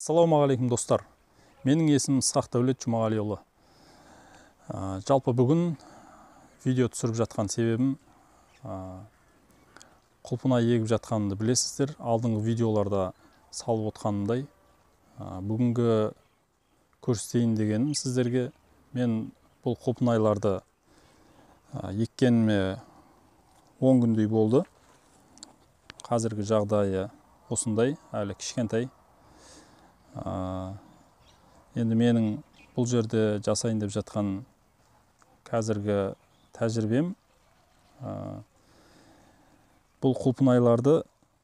Ассалаумағалейкум, достар! Менің есімім Ысқақ Дәулет Жұмағалиұлы. Жалпы бүгін видео түсіріп жатқан себебім, құлпынай егіп жатқанымды білесіздер. Алдыңғы видеоларда салып отқанымдай, бүгінгі көрсетейін дегенім сіздерге, мен бұл құлпынайларды еккеніме 10 күндей болды. Қазіргі жағдайы осындай, әлі кішкентай. Енді менің бұл жерде жасайын деп жатқан қазіргі тәжірибем, бұл құлпынайларды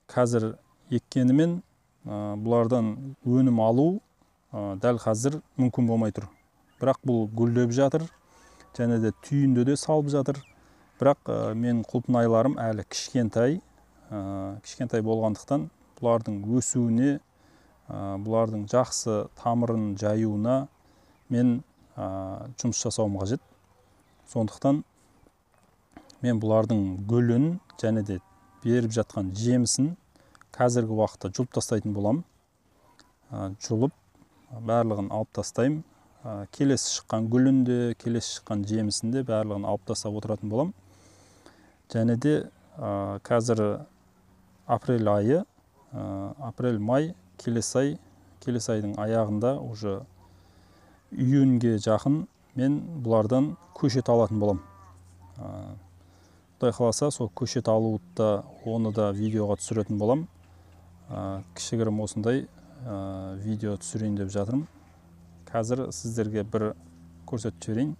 қазір еккенімен, бұлардан өнім алу дәл қазір мүмкін болмай тұр. Бірақ бұл гүлдеп жатыр, және де түйінді де салып жатыр. Бірақ менің құлпынайларым әлі кішкентай, кішкентай болғандықтан бұлардың өсуіне, бұлардың жақсы тамырын жаюына мен жұмыс жасауым қажет. Сондықтан мен бұлардың гүлін және де беріп жатқан жемісін қазіргі уақытта жұлып тастайтын боламын. Жұлып барлығын алып тастаймын. Келесі шыққан гүлін де, келесі шыққан жемісін де барлығын алып тастап отыратын боламын. Және де қазір апрель айы, апрель, май, келесі ай, келесі айдың аяғында уже июньге жақын мен бұлардан көшет алатын боламын. Құдай қаласа, сол көшет алуды да, оны да видеоға түсіретін боламын. Кішігірім осындай видео түсірейін деп жатырмын. Қазір сіздерге бір көрсетіп жіберейін.